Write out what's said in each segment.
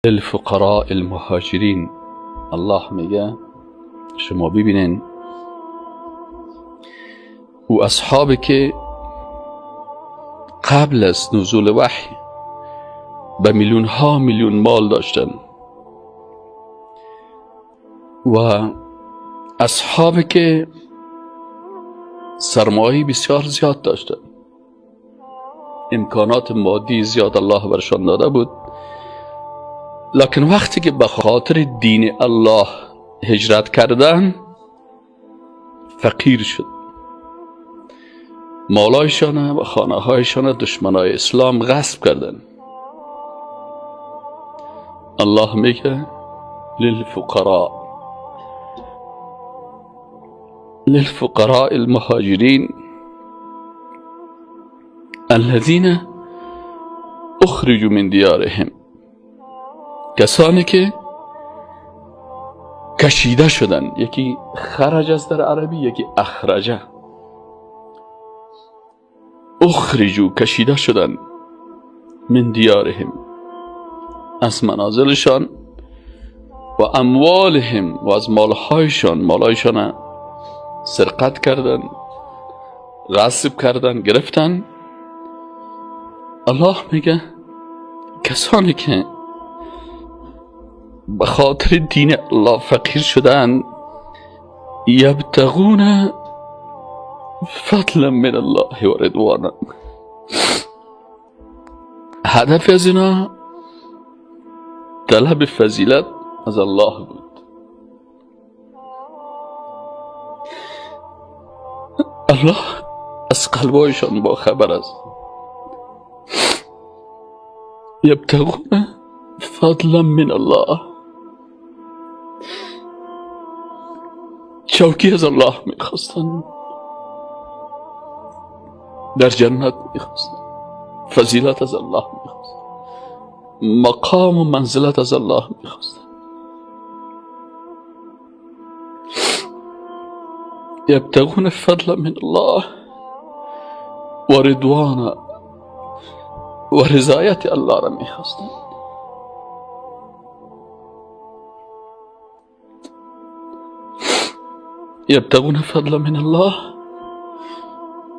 للفقراء المهاجرین. الله میگه شما ببینین او اصحابی که قبل از نزول وحی به میلیون ها میلیون مال داشتن و اصحابی که سرمایه بسیار زیاد داشتن، امکانات مادی زیاد الله برشان داده بود، لکن وقتی که به خاطر دین الله هجرت کردن فقیر شد. مالایشان و خانه هایشان دشمنای اسلام غصب کردن. الله میگه للفقراء، للفقراء المهاجرین الذين اخرجوا من دیارهم، کسانی که کشیده شدن. یکی خرج است در عربی، یکی اخرجه. اخرجوا کشیده شدن، من دیارهم از منازلشان، و اموالهم و از مالهایشان، مالهایشان سرقت کردن، غصب کردن، گرفتن. الله میگه کسانی که به خاطر دین الله فقیر شدن، یبتغون فضلا من الله و رضوانا، هدف از اینا طلب فضیلت از الله بود. الله از قلبایشان با خبر است. یبتغون فضلا من الله، چوکی از الله میخواستن، در جنت میخواستن، فضیلت از الله میخواستن، مقام و منزلت از الله میخواستن. یبتغون فضلا من الله و رضوانا، و رضایت الله را میخواستن. یبتغون فضلا من الله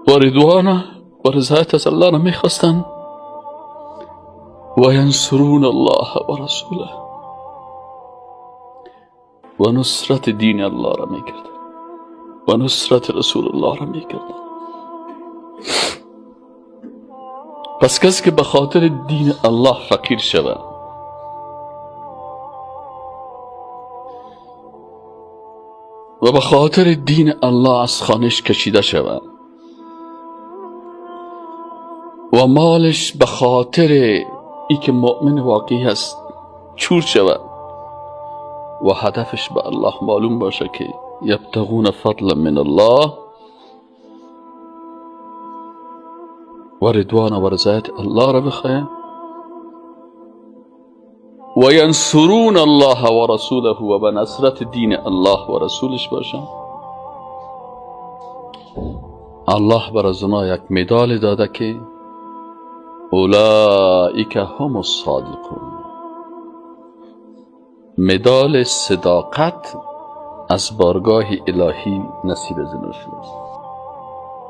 و رضوانا، و رضایت از الله را میخواستن، و ینصرون الله و رسوله، و نصرت دین الله را میکردن، و نصرت رسول الله را میکردن. پس کسی که به خاطر دین الله فقیر شود و به خاطر دین الله از خانش کشیده شود و مالش به خاطر ای که مؤمن واقعی هست چور شود و هدفش به الله معلوم باشه که یبتغون فضلا من الله و رضوان و رضایت الله را بخواه، و ینصرون الله و رسوله، و به نصرت دین الله و رسولش باشه. الله بر از اونا یک مدال داده که اولئک هم الصادقون، مدال صداقت از بارگاه الهی نصیب از اینا شده است.